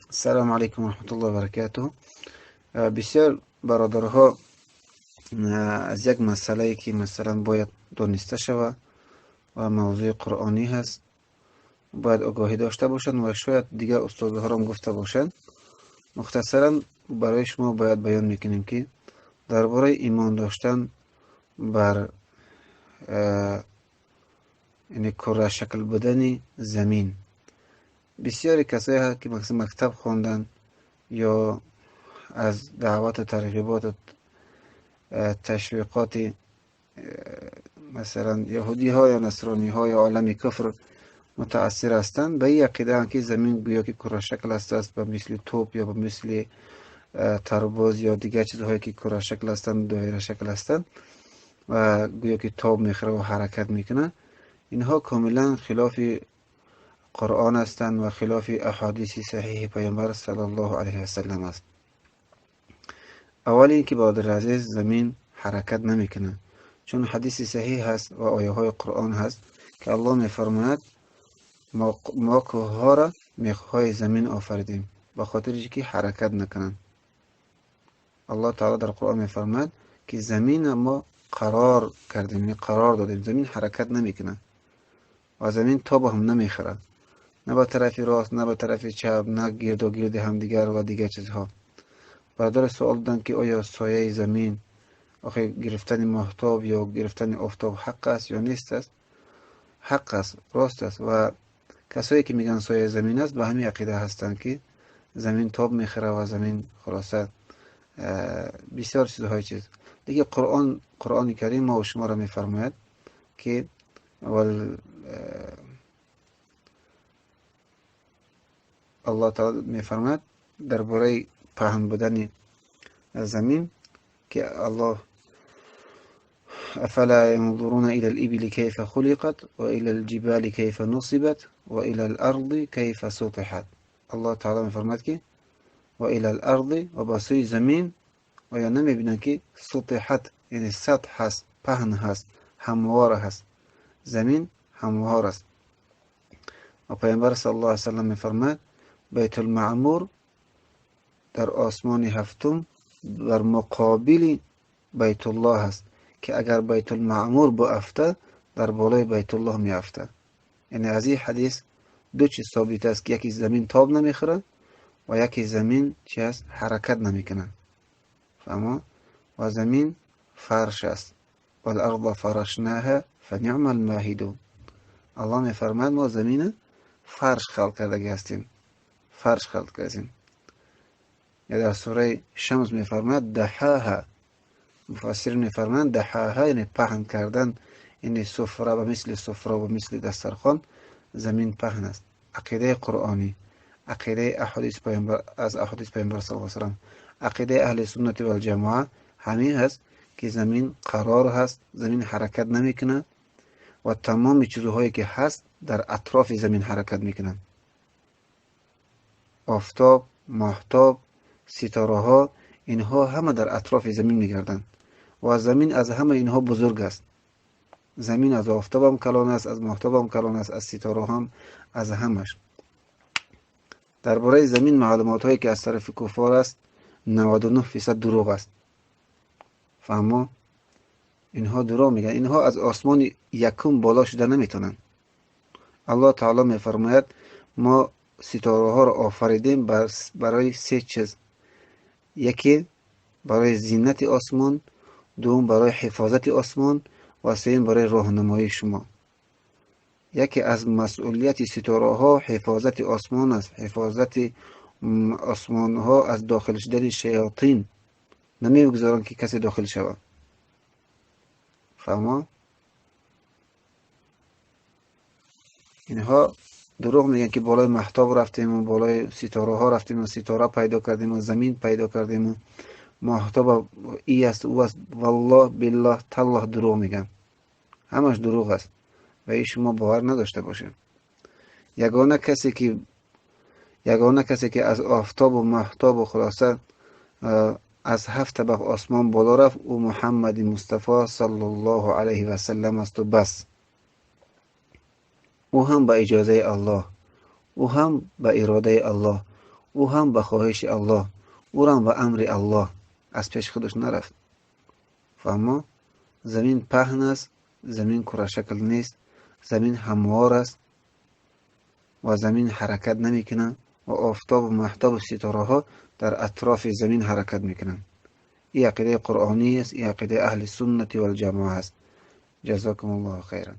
Салом алейкум ва раҳматуллоҳи ва баракатуҳ. Бисёр бародарҳо аз як масъалае ки масалан бояд дониста шавад ва мавзӯи қуръонӣ ҳаст, бояд огоҳӣ дошта бошанд ва шояд дигар устодҳоро гуфта бошанд. Мухтасаран барои шумо бояд баён мекунем, ки дар бораи имон доштан бар яъне курашакл будани замин. Бисёре касое ҳаст, ки масалан мактаб хонданд ё аз даъвату тарғиботу ташвиқоти масалан яҳудиҳо ё насрониҳо ё олами куфр мутаассир ҳастанд, ба ин ақидаанд, ки замин гӯё ки курашакл аст, ба мисли тӯп ё ба мисли тарбуз ё дигар чизҳое ки курашакл ҳастанд, доирашакл ҳастанд ва гӯё ки тоб мехӯрад ва ҳаракат мекунад. Инҳо комилан хилофи қуръон ҳастанд ва хилофи аҳодиси саҳиҳи паёмбар саллаллоҳу алайҳи васаллам аст. Аввал ин ки, бародари азиз, замин ҳаракат намекунад, чун ҳадиси саҳиҳ ҳаст ва ояҳои қуръон ҳаст, ки Аллоҳ мефармояд: мо кӯҳҳоро мехҳои замин офаридем ба хотири ки ҳаракат накунанд. Аллоҳ таоло дар қуръон мефармояд, ки заминро мо қарор кардем, яъне қарор додем. Замин ҳаракат намекунад ва замин тобо ҳам намехӯрад, на ба тарафи рост, на ба тарафи чап, на гирду гирди ҳамдигар ва дигар чизҳо. Бародар суол доданд, ки оё сояи замин, охир гирифтани моҳтоб ё гирифтани офтоб ҳақ аст ё нест аст? Ҳақ аст, рост аст. Ва касое ки мегӯянд сояи замин аст, ба ҳамин ақида ҳастанд, ки замин тоб мехӯрад ва замин хулоса бисёр чизҳои чиз. Лекин қуръони карим мо шуморо мефармояд, ки Аллоҳ таоло мефармояд дар бораи паҳн будани замин, ки Аллоҳ: афала янзуруна ила ал-ибили кайфа хулиқат ва ила ал-ҷибали кайфа нусибат ва ила ал-арди кайфа сутиҳат. Аллоҳ таоло мефармояд, ки ва ила ал-арди, ва ба сӯи замин оё намебинанд, ки сутиҳат, яъне сатҳ ҳаст, паҳн ҳаст, ҳамвор ҳаст, замин ҳамвор аст. Ва паёмбар саллаллоҳу алайҳи васаллам мефармояд: байтулмаъмур дар осмони ҳафтум дар муқобили байтуллоҳ аст, ки агар байтулмаъмур буафта, дар болои байтуллоҳ меафтад. Яъне аз ин ҳадис ду чиз собит аст, ки яке замин тоб намехӯрад ва яке замин чи аст, ҳаракат намекунад. Фаҳмо? Ва замин фарш аст. Валарза фарашнаҳа фаниъма алмоҳидун. Аллоҳ мефармояд: мо замина фарш халқ кардагӣ ҳастем, фарш халқ кардем. Я дар сураи Шамс мефармояд: даҳаҳа. Муфассир мефармоянд: даҳаҳа яъне паҳн кардан, яъне суфра, ба мисли суфра, ба мисли дастархон замин паҳн аст. Ақидаи қуръонӣ, ақидаи аҳодис паёмбар, аз аҳодис паёмбар саллаллоҳу алайҳи васаллам, ақидаи аҳли суннати валҷамоа ҳамин ҳаст, ки замин қарор ҳаст, замин ҳаракат намекунад ва тамоми чизҳое ки ҳаст дар атрофи замин ҳаракат мекунанд. Офтоб, моҳтоб, ситораҳо, инҳо ҳама дар атрофи замин мегарданд ва замин аз ҳама инҳо бузург аст. Замин аз офтобам калон аст, аз моҳтобам калон аст, аз ситораҳам, аз ҳамаш. Дар бораи замин маълумотҳое ки аз тарафи куффор аст, 99% дурӯғ аст. Фаҳмо? Инҳо дурӯғ мегӯянд. Инҳо аз осмони якум боло шуда наметавонанд. Аллоҳ таоло мефармояд: мо ситораҳоро офаридем барои се чиз. Яке барои зинати осмон, дуюм барои ҳифозати осмон ва сеюм барои роҳнамоии шумо. Яке аз масъулияти ситораҳо ҳифозати осмон аст, ҳифозати осмонҳо аз дохил шудани шаётин. Намегузоранд, ки касе дохил шавад. Фаҳмо? Инҳо дурӯғ мегӯянд, ки болои маҳтоб рафтем ва болои ситораҳо рафтем ва ситора пайдо кардем ва замин пайдо кардем ва моҳтоб и аст, ӯ аст. Валлоҳ, биллоҳ, таллоҳ, дурӯғ мегӯянд. Ҳамаш дурӯғ аст ва ин шумо бовар надошта бошед. Ягона касе ки аз офтобу маҳтобу хулоса аз ҳафт табақ осмон боло рафт, ӯ Муҳаммади Мустафо саллаллоҳу алайҳи васаллам асту бас. Ӯ ҳам ба иҷозаи Аллоҳ, ӯ ҳам ба иродаи Аллоҳ, Ӯ ҳам ба хоҳиши Аллоҳ, ӯрам ба амри Аллоҳ, аз пеши худаш нарафт. Фаҳмо? Замин паҳн аст, замин курашакл нест, замин ҳамвор аст ва замин ҳаракат намекунад ва офтобу маҳтобу ситораҳо дар атрофи замин ҳаракат мекунанд. Ин ақидаи қуръонӣ аст, ин ақидаи аҳли суннати валҷамоа аст. Ҷазокум Аллоҳу хайран.